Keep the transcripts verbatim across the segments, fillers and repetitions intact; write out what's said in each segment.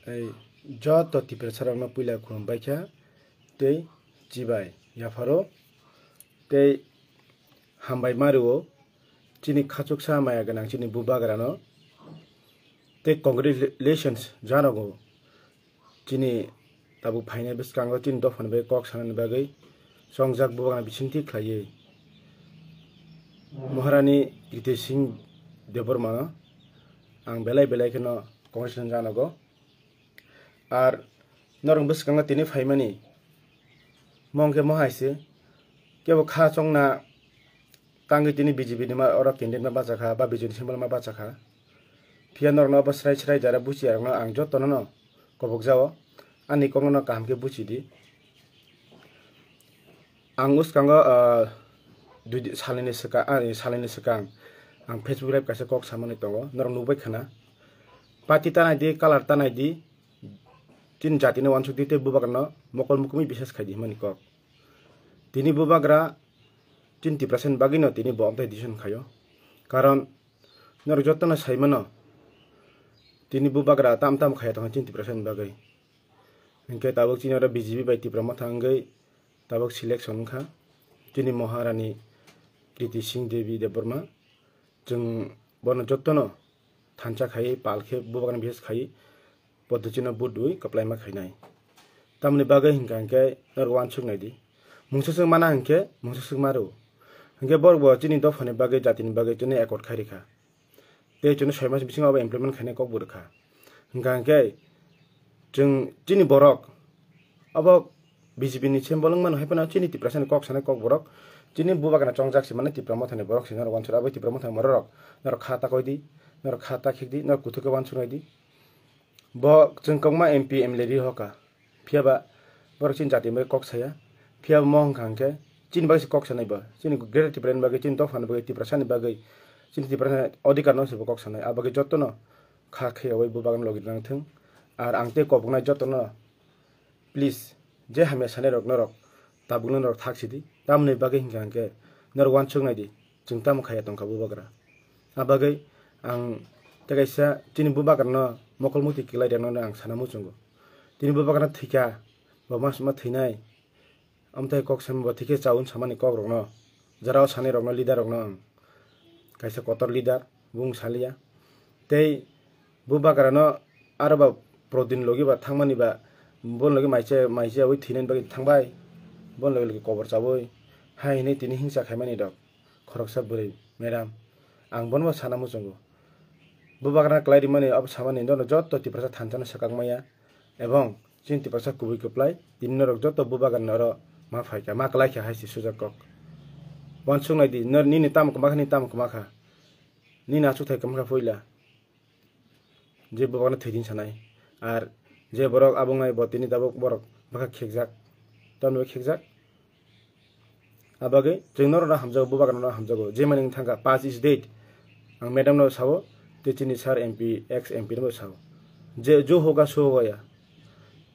Ei joto Tiprasa rokno puila khulumbai kha tei chibai yapharo tei hambai ma rwo chini khachuksa maya gwnang chini bubagrano tei congratulations janogo chini tabuk phainai bwskango chini dophani bai kok sanani bagwi chongjak bubagrano bisingtwi khlaiwi Maharani Kriti Singh Debbarmano ang belai belai kheno congratulations janogo. Ar norok bwskango tini phaimani mong khe mohai se kebo kha chongna tangwi tini B J P ni ma oro candidate ma bachakha ba B J P ni symbol ma bachakha. Phiya norokno obo srai srai jara buchiya rokno ang jotono no kobok jao ani kokno no kaham khe buchidi. Ang uskango, ah, dui di-, salini swka-, ah, salini swkang ang Facebook live kaisa kok samani tongo, norok nukbai khana. Party ta naidi, color ta naidi, chini jatino wansukdi tei bubagrano mokol mukumui bisas khaidi hwnmani kok. Tini bubagra chini Tiprasani bagwino tini bo amtai decision khaio. Karon norok jotono saimano tini bubagra tam tam khaiya tongo chini Tiprasani bagwi. Hinkhe tabuk chini oro B J P bai Tipra Motha wngwi tabuk selection wngkha. Chini Maharani Kriti Singh Devi Debbarma. Chwng bono jotono thansa khaiwi pal khe bubagrani bisas khaiwi poddo chino vote rwi kwplaima khainai. Tamoni bagwi hinkha hinkhe norok wansuk naidi. Mungsa swk mana hinkhe mungsa swk ma rw. Hinkhe borok bo chini dophani bagwi jatini bagwi chini accord khai rikha. Tei chwngno soi mas bisingo abo implement khainai kok bo rwkha. Hwnkha hwnkhe chwng chini borok abo B J P ni symbol wngmano hai phano chini Tiprasani kok sanai kok borok chini bubagrano chongjak se mano Tipra Mothani borok se norok wansuk abo Tipra Mothani borok norok kha ta koi di, norok kha ta khik di, norok kuthuk khe wansuk nai di. Bo chwng kwbangma M P M L A ri hoka. Phiya ba borok chini jati bai kok saya. Phiya ba mo hwnkha hwnkhe chini bagwi se kok sanai bo. Chini Greater Tipraland bagwi, chini dophani bagwi, Tiprasani bagwi, chini Tiprasani odhikar no se bo kok sanai. Abagwi jotono kha kheyawai bubagrano logi nang thung. Ar ang tei koboknai jotono please, je hamya sanai rok norok tabukno norok thak sidi. Tamoni bagwi hwnkha hwnkhe norok wansuk nai di. Chwng tamo khaiya tongkha bubagra. Abagwi ang tei kaisa chini bubagrano mokol muti kwlai rwnani ang sana muchungo. Tini bubagrano thwikha, bo mas ma thwinai. Amthai kok sami bo thwikhe chaun samani kok rokno. Jarao sanai rokno, leader rokno ang kaisa kotor leader bung saliya. Tei bubagrano aro ba prodin logi ba thangmani ba bon logi maise, maise ui thwinani bagwi thangbai. Bon logi logi kobor chaui. Hai hinwi tini hingsa khaimani rok. Khoroksa bwrwi, madam, ang bono bo sana muchungo. Bubagrano kwlai rimani abo samani nono joto Tiprasa thansa no swkang maya, ebong chini Tiprasa kubui kwplai, tini norok joto bubagrano oro ma phaikha, ma kwlaikha hai se sujak kok. Wansuk nai di, nor-, nini tamo kwmakha, nini tamo kwmakha, nini achukthai kwmakha puila. Je bubagrano thwidin sanai. Ar je borok abo wngnai bo tini tabuk borok bwkha khekjak. Tamni bagwi khekjak? Abagwi chwng norokno hamjago, bubagrano hamjago. Je mani wng thangkha, past is dead. Ang madam no sao, tei chini sir M P, ex M P no sao. Je jo hoga so hoga ya.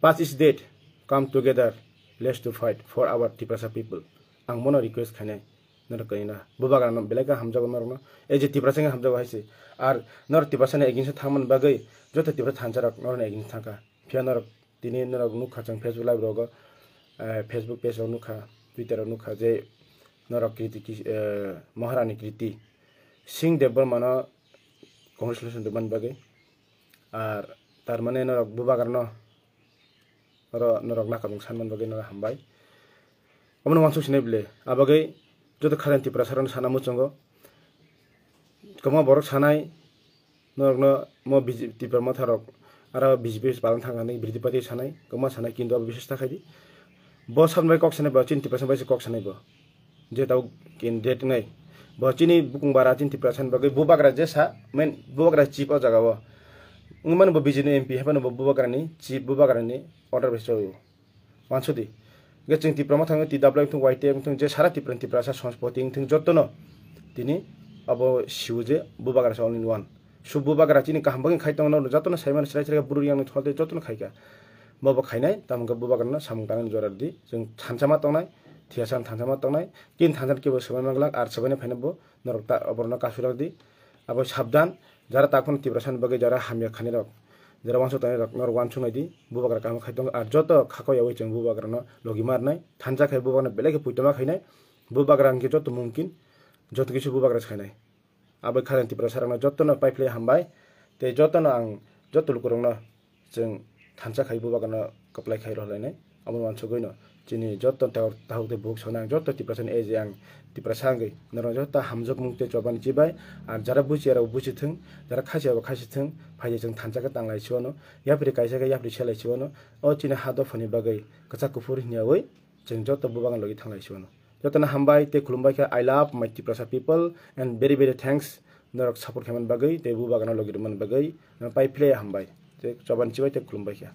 Past is dead. Come together. Let's to fight for our Tiprasa people. Ang bono request khainai. Norok kani na bubagrano belai khe hamjago norokno. Ei je Tiprasa wngkhe hamjago hai se. Ar norok Tiprasani against o thangmani bagwi joto Tiprasa thansa rok norokni against o thangkha. Phiya norok tini norok nukha chwng Facebook live rogo, eh, Facebook page rok nukha, Twitter rok nukha je norok Kriti Kis-, eh, Maharani Kriti Singh Debbarmano congratulations rwmani bagwi. Ar tar mane norok bubagrano oro norok nakarmung sanmani bagwi norok hambai. Omono wansuk sinai bwle. Abagwi joto khajang Tiprasa rokno sana muchungo. Kwbangma borok sanai norokno mo B J P Tipra Motha rok aro B J P palan thang thangni Bridipati sanai kwbangma sanai kintu abo bises ta khaidi. Bo sabni bai kok sanai bo chini Tiprasa bai se kok sanai bo. Je tau candidate wngnai. Bo chini bukung bara chini Tiprasa ni bagwi bubagra je sa main bubagra chief o jaga o. Wngmani bo B J P ni M P haphano bo bubagra ni chief bubagra ni order bai se o. Wansudi. Hingke chwng Tipra Motha wngthung, T W F wngthung, Y T F wngthung, je sara Tipra ni Tiprasa Sonspoti wngthung jotono tini abo siwo je bubagra se only one. So bubagra chini kaham bagwi khai tongno jotono saimano chwrai chwrai buru yang thol tei jotono khaika. Bobo khainai, tamo hwnkhe bubagrano samung tangnani jora rwdi. Chwng thansa ma tongnai, thiyasa thansa ma tongnai, kin thansa kebo swbai manglak, ar swbaini phaino bo norok ta oborno kasu rwdi. Abo sabdan, jara takhwno Tiprasani bagwi jara hamya khainai rok. Jera wansuk tongnai rok norok wansuk nai di, bubagra kaham khai tongo, ar joto khako yawi chwng bubagrano logi marnai, thansa khai bubagrano belai khe puitoma khainai, bubagra hwnkhe joto mumkin, joto kisi bubagra khainai. Abo khani Tiprasa rokno jotono paiphlai hambai, tei jotono ang joto lukurokno chwng thansa khai bubagrano kwplai khai rohlainai. Abo wansugwi no chini joto tahuk, tahuk tei buhuk sona ang joto Tiprasa ni eje ang Tiprasa wngwi norok joto hamjakmung tei chobani chibai. Ar jara buchi rok buchi thung, jara khasi rok khasi thung, phaidi chwng thansa khe tanglai siwano, yapri kaisa khe yapri selai siwano. O chini ha dophani bagwi kwchak kuphur hinyawi chwng joto bubagra logi thanglai siwano. Jotono hambai tei khulumbai khe, I love my Tiprasa people and very very thanks norok support khaimani bagwi tei bubagrano logi rwmani bagwi. Paiphlai hambai tei chobani chibai tei khulumbai khe.